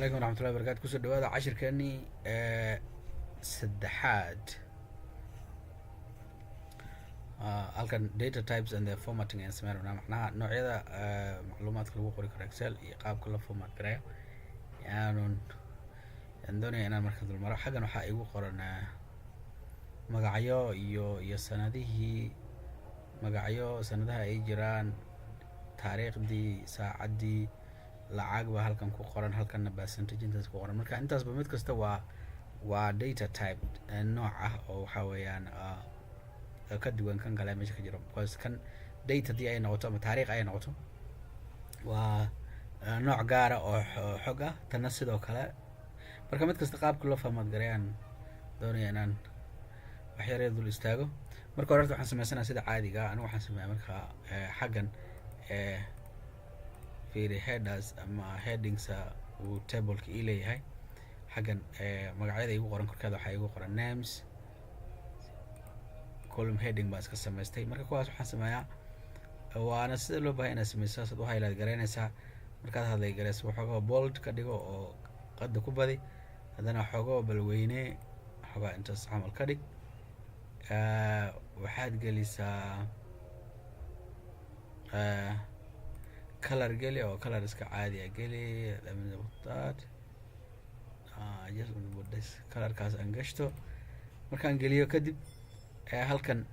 Calaykum waraxmatullahi barakatu. Kusoo dhawaada cashirkeenii saddexaad. Halkan data types and the formatting ayaan sameyn rabnaa, macnaha noocyada macluumaadka lagu qori karo Excel iyo qaabka la format gareeyo yaanun yaan doonaya inaan marka dulmaro. Xaggan waxaa igu qoran magacyo iyo sanadihii, magacyo, sanadaha ay jiraan, taariikhdii, saacaddii, lacag baa halkan ku qoran, halkanna percentage intaas ku qoran. Marka intaasba mid kasta waa data type nooc ah oo waxaa weeyaan ka duwan kan kale meesha ka jiro, because kan date haddii ay noqoto ama taariikh ay noqoto waa nooc gaara oo xog ah, tanna sidoo kale. Marka mid kasta qaabka loo format gareeyaan doonaya inaan wax yar dul istaago. Marka hore horta waxaan sameysanaa sida caadiga ah. Anigu waxaan sameeyaa marka xaggan fiiri, headers ama headings uu tableka ii leeyahay. Xaggan magacyada igu qoran korkeeda waxaa igu qoran names, column heading baan iska samaystay. Marka kuwaas waxaan sameeyaa, waana sida loo bahay inaad sameyso, saasaad u highlight garaynaysaa. Markaad highlight garayso, waxoogaa bold ka dhigo oo qadda ku badi, haddana waxoogaa balweyne, waxoogaa intaas camal ka dhig. Waxaad gelisaa color geli oo color iska caadi ah geli. Let me put that, just put this colorkaas aan gashto. Markaan geliyo kadib, halkan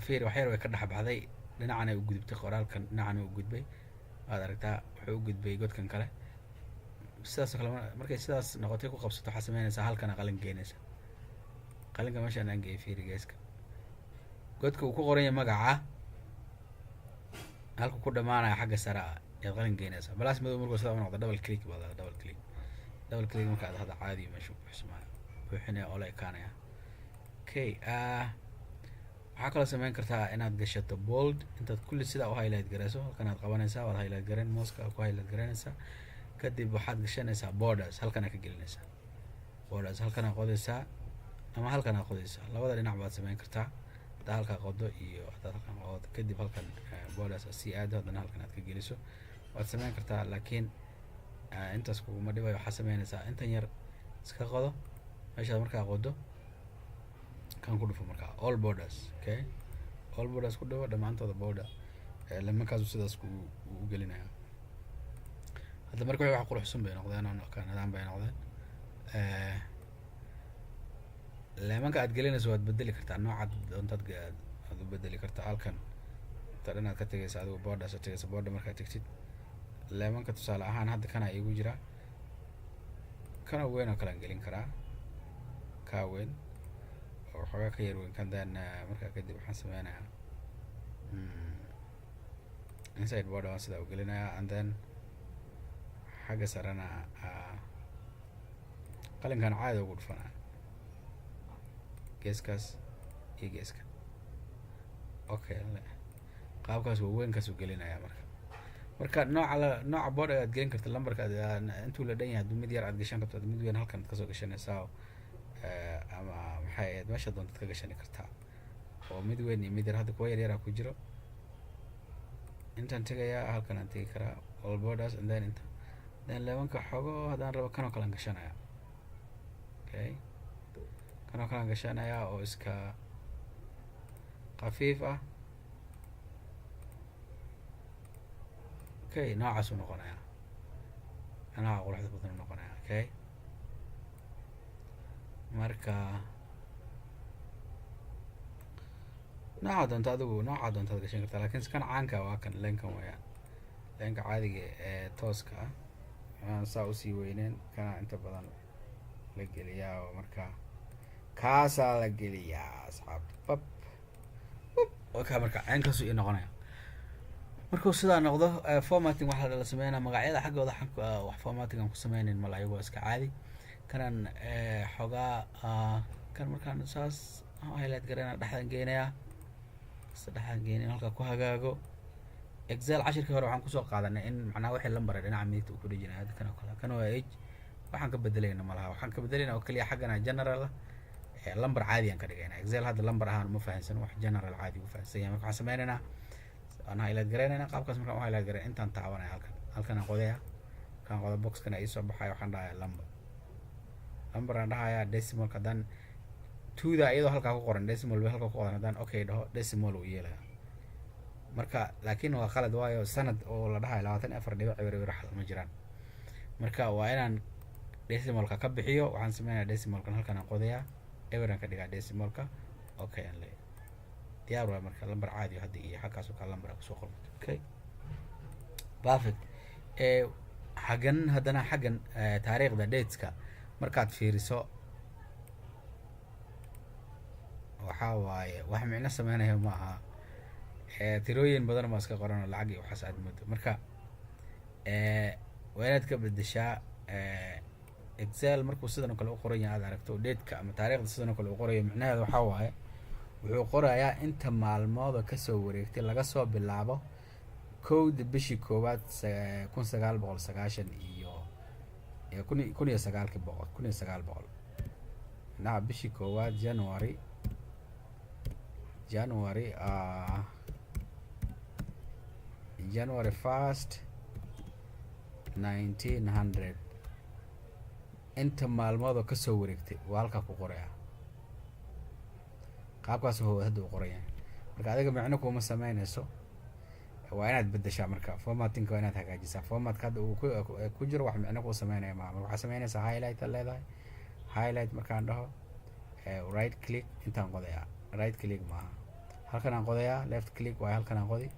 fiir, wax yar way ka dhex baxday, dhinacanay u gudubtay qoraalkan, dhinacan u gudbay, waad aragtaa, wuxuu u gudbay godkan kale. Sidaas oo kale markay sidaas noqotay ku qabsato, waxaad sameynaysaa halkana qalin geynaysa. Qalinka meeshaan aan geeyay, fiiri, geeska godka uu ku qoran yahay magaca halka ku dhamaanaya xagga sare ah yaad qalin geynaysaa. Balaas madow markuu sidaa u noqdo, double click baad double click, double click marka aad hadda caadi meesha buuxsamaayo, buuxinaya oo la ekaanaya. Okay, waxaa kaloo sameyn kartaa inaad gashato bold. Intaad kulli sidaa u highlight garayso, halkan aad qabanaysaa, waad highlight garayn, mouseka ku highlight garaynaysaa. Kadib waxaad gashanaysaa borders, halkan aad ka gelinaysaa borders, halkan aad qodaysaa ama halkan aad qodaysaa. Labada dhinac baad sameyn kartaa, haddaa halkaa qodo iyo haddaad halkan qodo. Kadib halkan borders aad sii aado, haddana halkan aad ka geliso waad sameyn kartaa, laakiin intaas kuguma dhibayo. Waxaad sameynaysaa intan yar iska qodo. Meeshaad markaa qodo, kan ku dhufo markaa all borders. Okay, all borders ku dhufo, dhammaantooda border limankaasu sidaas ku u gelinaya. Hadda marka wax quruxsan bay noqdeen oo ka nidaam bay noqdeen. Leemanka aad gelinayso waad bedeli kartaa, noocaad doontaad aad u bedeli kartaa. Halkan inta dhan aad ka tegaysa, adigu borders aad tegaysa. Border markaad tegtid, leemanka tusaale ahaan hadda kana iigu jira, kana weyn oo kale aan gelin karaa, kaa weyn oo waxoogaa ka yar weyn kan. Then markaa kadib waxaan sameynayaa inside border waan sidaa u gelinayaa, and then xagga sarena qalinkan caadi ugu dhufanaya geeskaas iyo geeska. Okay, qaabkaas waaweynkaas u gelinaya. Marka nooca la nooca border aad gelin karta, lambarka aad intuu la dhan yahay, hadduu mid yar aad gashan karto, mid weyn halkan aad kasoo gashanaysaa ama maxay ahayd, meesha doontaad ka gashani kartaa oo mid weyn iyo mid yar. Hadda kuwa yar yaraa ku jiro. Intaan tegayaa, halkan aan tegi karaa, all borders, and then inta, then leemanka xogo haddaan rabo kan oo kale aan gashanaya. Okay, kan oo kale aan gashanaya oo iska khafiif ah. Okay, noocaasuu noqonaya, nooca quruxda badan u noqonaya. Okay, marka nooca doonta adigu, nooca doontaad gashan kartaa, laakiin kan caanka waa kan lenkan weeyaan, lenka caadiga ee tooska ah aan saa usii weyneyn, kana inta badan la geliyaa oo marka kaasaa la geliyaa, asxaabta. Bab okay, marka ceenkaasu ii noqonaya. Markuu sidaa noqdo, formatting waxaa la sameynaya magacyada xaggooda. Wax formatting aan ku sameyneyn mala, ayagu waa iska caadi. Kanan xoogaa kan markaan saas highlight garayna, dhexdan geenayaa, dhexdan geenaya, halkaa ku hagaago. Excel cashirkii hore waxaan kusoo qaadanay in macnaha wixii lambar dhinaca midigta uu ku dhejinaya. Hadda kan oo kale, kan waa age, waxaan ka bedelayna malaha. Waxaan ka bedelayna oo keliya xaggana general ah, lambar caadi aan ka dhigayna. Excel hadda lambar ahaan uma fahansan, wax general caadi u fahansan yahay. Marka waxaan sameynaynaa, waan highlight garaynayna qaabkaas. Markaan u highlight garay, intaan taabanaya, halkan aan qodaya, kan Markaan qodo, boxkana iisoo baxayo, waxaan dhahayaa number. Number aan dhahayaa. Decimalka haddaan twoda iyadoo halkaa ku qoran, decimal bay halkaa ku qoran, haddaan okay dhaho, decimal uu yeelaya. Marka laakiin waa qalad, waayo sanad oo la dhahayo 24.0 0 xal ma jiraan. Marka waa inaan decimalka ka bixiyo. Waxaan sameynayaa, decimalkan halkan aan qodayaa, eberan ka dhigaa decimalka, okay aan leeyahay. Diyaar waay. Marka lambar caadi hadda iyo halkaas oo kale lambar kusoo qormata. Okay, perfect. Xaggan haddana, xaggan taariikhda, dateska markaad fiiriso, waxaa waaye wax micno sameynaya ma aha. Tirooyin badan baa iska qoran oo lacag iyo waxaas aad moodo. Marka waa inaad ka bedeshaa. Excel markuu sidan oo kale u qoran yahay, aad aragto dateka ama taariikhda sidan oo kale u qorayo, micnaheeda waxaa waaye wuxuu qorayaa inta maalmooda kasoo wareegtay laga soo bilaabo 1-da bishii koowaad 1990 iyo kun iyo sagaalkii boqol, 1900, micnaha bishii koowaad, January 1st 1900, inta maalmood oo kasoo wareegtay waa halkaa ku qoraya. Qaabkaas hadda u qoran yahay. Marka adiga micno kuma sameynayso, waa inaad bedeshaa. Marka formattingka waa inaad hagaajisaa. Formatka hadda uu ku jiro wax micno kuu sameynaya maa. Marka waxaa sameynaysaa, highlight aad leedahay. Highlight markaan dhaho, right click intaan qodayaa. Right click maaha, halkan aan qodayaa. Left click waayo, halkan aan qodi.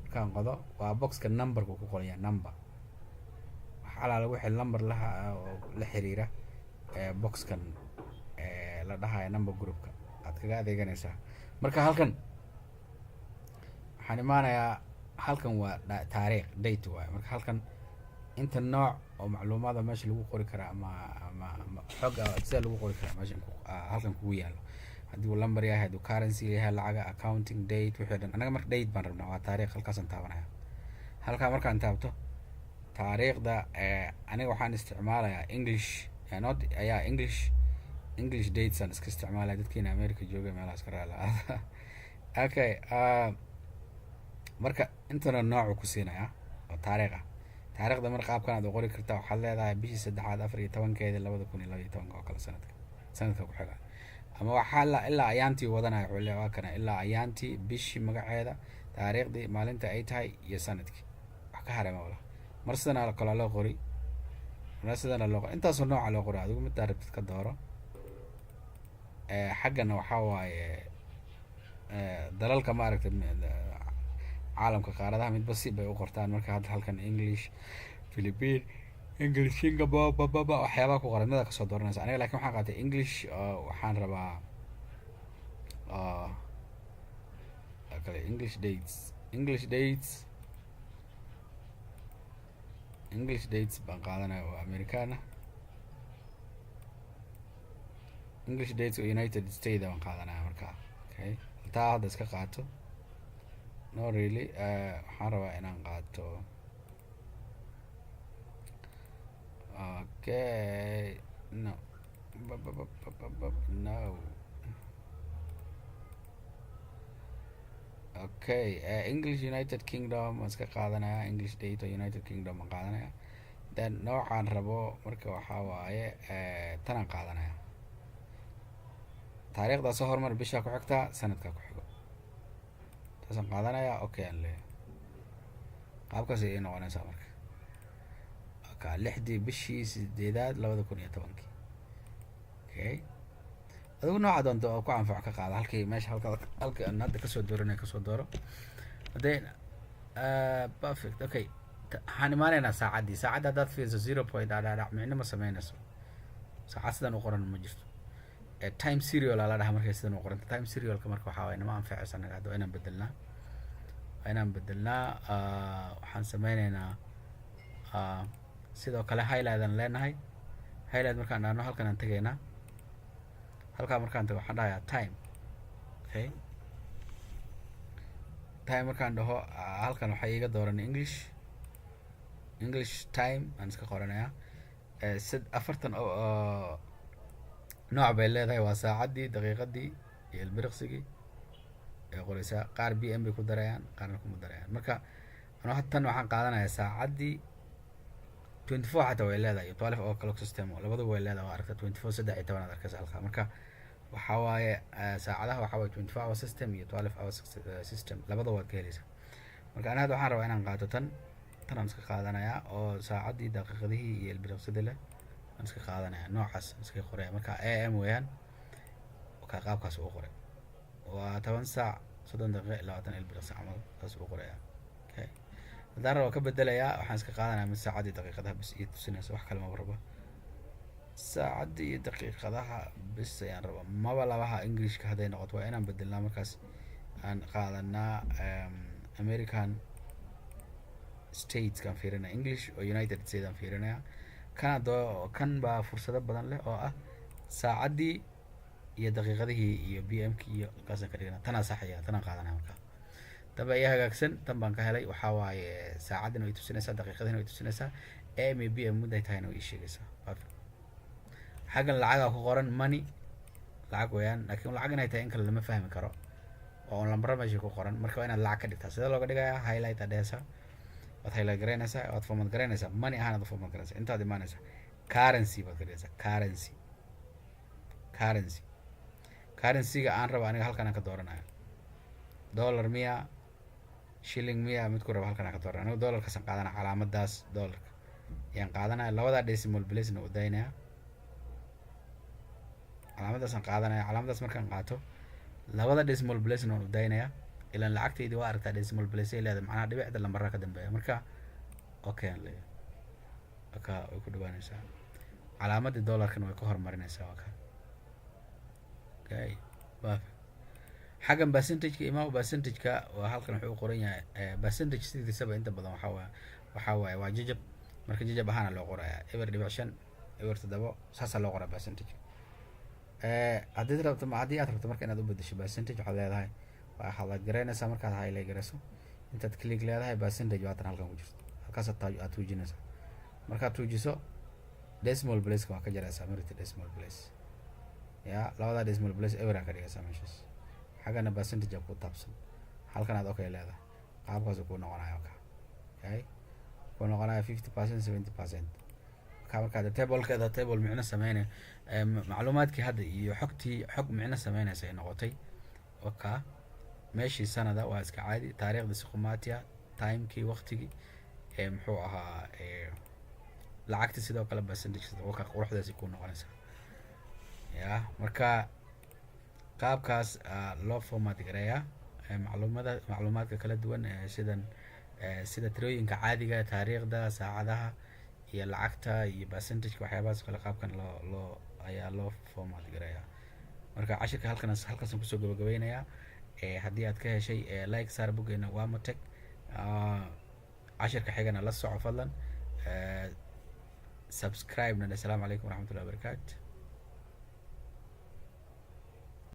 Markaan qodo, waa boxka numberka ku qoraya. Number wax alaala wixii number laha oo la xiriira, boxkan la dhahayo number groupka aad kaga adeeganaysaa. Marka halkan waxaan imaanayaa, halkan waa taariikh, date waaye. Marka halkan inta nooc oo macluumaada meesha lagu qori karaa ama xog ah sida lagu qori karaa meeshan halkan kugu yaalo, haddii uu number yahay, hadduu currency yahay, lacaga, accounting, date, wixii dhan. Anaga marka date baan rabnaa, waa taariikh. Halkaasaan taabanaya. Halkaa markaan taabto taariikhda, aniga waxaan isticmaalayaa English, not ayaa English dates aan iska isticmaalaya. Dadkiina America jooga meelahaas ka raala. Okay, marka intana noocu ku siinaya oo taariikh ah. Taariikhda mar qaabkan aad u qori kartaa. Waxaad leedahay bishii saddexaad 14-keedi 2012 oo kale, sanadka ku xiga. Ama waxaa la ilaa ayaantii wadanaya, wuxuu leeyahay waa kana ilaa ayaantii, bishii magaceeda, taariikhdii, maalinta ay tahay iyo sanadkii. Wax ka haray ma wala. Mar sidana kale loo qori, mar sidana loo qori, intaasoo nooca loo qori. Adigu middaa rabtid ka dooro. Xaggana waxaa waaye dalalka, maaragtay, caalamka, qaaradaha midba si bay u qortaan. Marka hadda halkan English Philippine, English Singapore, bababa, waxyaabaha ku qoran mida kasoo dooranaysa. Aniga laakiin waxaan qaatay English. Waxaan rabaa kale English dates, English dates, English dates baan qaadanaya oo American ah. English dates oo United States baan qaadanaya. Marka okay, taa hadda iska qaato. No, really, waxaan rabaa inaan qaato. Okay, no, no, okay, English United Kingdom waan iska qaadanaya. English date oo United Kingdom baan qaadanaya. Then noocaan rabo marka waxaa waaye tanaan qaadanaya. Taariikhdaa soo hormar, bishaa ku xigtaa, sanadkaa ku xigo, taasaan qaadanaya. Okay aan leeyahay. Qaabkaas ayay noqonaysaa. Marka ka 6-dii bishii sideedaad 2010-kii. Okay, adigu nooca doonto oo ku anfaco ka qaada. Halkii meesha halka aan hadda kasoo dooranay kasoo dooro hadday. Perfect. Okay, waxaan imaanaynaa saacaddii. Saacadda haddaad fiiriso, zero point dhadhadhac, micno ma sameynayso. Saacad sidan u qoran ma jirto. Time serial aa la dhahaa markay sidan u qoranta. Time serialka marka waxaa waye nama anfacayso annaga hadda. Waa inaan bedelnaa, waa inaan bedelnaa. Waxaan sameyneynaa, sidoo kale highlight aan leenahay. Highlight markaan dhahno, halkan aan tegaynaa. Halkaa markaan tago, waxaan dhahayaa time. Okay, time markaan dhaho, halkan waxaa iiga dooran English time aan iska qoranayaa. Sid 40 oo nooc bay leedahay. Waa saacaddii, daqiiqadii iyo ilbiriqsigii ay qoreysaa. Qaar PM bay ku darayaan, qaarna kuma darayaan. Marka ano tan waxaan qaadanayaa saacaddii. 24 xataa way leedahay, 12 hour clock system labaduba way leedahay. Waa aragta, 24, 13 aad arkaysa halkaa. Marka waxaa waaye saacadaha waxaa waaye 24 hour system iyo 12 hour system, labadaba waad ka helaysaa. Marka ani hadda waxaan rabaa inaan qaato tan. Tan aan iska qaadanayaa oo saacaddii, daqiiqadihii iyo ilbiriqsidii leh aan iska qaadanaya. Noocaas aan iska qoraya. Marka AM weeyaan ka qaabkaas uu qoray waa 10 saac 30 daqiiqo 20 ilbiriqsi camal, saas uu qoraya. Okay, haddaan rabo ka bedelayaa, waxaan iska qaadanaya mid saacaddii daqiiqadaha bis iyo tusinaysa. Wax kale maba rabo, saacaddii iyo daqiiqadaha bis ayaan rabaa. Maba labaha Englishka hadday noqoto, waa inaan bedelnaa. Markaas aan qaadanaa American States kaan fiirinaya, English oo United States aan fiirinaya. Kana doo kan baa fursado badan leh oo ah saacaddii iyo daqiiqadihii iyo PM ki iyo kaasaan ka dhigana. Tanaa saxaya, tanaan qaadanaya. Marka tan baa ii hagaagsan, tan baan ka helay. Waxaa waaye saacaddina way tusinaysaa, daqiiqadiina way tusinaysaa, AM iyo PM mudday tahayna way ii sheegaysaa. Perfect. Xaggan lacagaa ku qoran, money, lacag weeyaan, laakiin lacag inay tahay in kale lama fahmi karo oo on lambaro meesha ku qoran. Marka waa inaad lacag ka dhigtaa. Sidee looga dhigayaa? Highlight aad dhehaysaa, waad highlight garaynaysaa, waad format garaynaysaa, money ahaan aad format garaynaysaa. Intaad imaanaysaa, currency baad ka dhigaysaa. Currency, currency, currency-ga aan rabo aniga halkan aan ka dooranaya. Dollar miya, shilling miya, midku rabo halkan aan ka dooranaya. Aniga dollarkaasaan qaadanaya, calaamadaas dollarka ayaan qaadanaya. Labadaa decimal place-na u daynaya, calaamadaasaan qaadanaya. Calaamadaas markaan qaato, labada decimal place-na waan u daynaya. Ilaan lacagtaydi waa aragtaa, decimal place ay leedahay, macnaha dhibicda lambaraa ka dambeeya. Marka okay aan leeyahay, ka way ku dhawaanaysaa, calaamadii dollarkana way ka horumarinaysaa. Waa ka okay, perfect. Xaggan percentage-ka imaa. Percentage-ka waa halkan wuxuu u qoran yahay. Percentage sidiisaba inta badan waxaa waaye waa jajab. Marka jajab ahaana loo qorayaa, 0.5, 0.7, saasaa loo qoraa percentage. Haddii rabto, haddii aad rabto marka inaad u bedesho percentage, waxaad leedahay, waa highlight garaynaysaa. Markaad highlight garayso, intaad click leedahay, percentage waatan halkan ku jirto, halkaas aad tuujinaysaa. Markaad tuujiso, decimal place waa ka jaraysaa marita decimal place ya labadaa decimal place eber aa ka dhigaysaa meeshaas. Xaggana percentage aa ku taabsan, halkan aad okay leedahay. Qaabkaas kuu noqonayo ka okay kuu noqonayo 50%, 70%. Marka markaad tablekeeda table micno sameynay, macluumaadkii hadda iyo xogtii xog micno sameynaysa ay noqotay. Waka meeshii sanada waa iska caadi, taariikhdii si qumaatiya, timekii, waqtigii, muxuu ahaa, lacagti sidoo kale, percentage waka quruxdaasi kuu noqonaysa ya. Marka qaabkaas loo format gareeyaa macluumada, macluumaadka kala duwan, sidan sida tirooyinka caadiga, taariikhda, saacadaha iyo lacagta iyo percentage, waxyaabahaas kale qaabkan loo ayaa loo format gareeyaa. Marka cashirka halkan halkaasaan kusoo gabagabeynayaa. Haddii aad ka heshay, like saar boggeena Wamotech. Cashirka xigana la soco fadlan, subscribe na. Assalaamu calaykum waraxmatullahi wabarakaatu.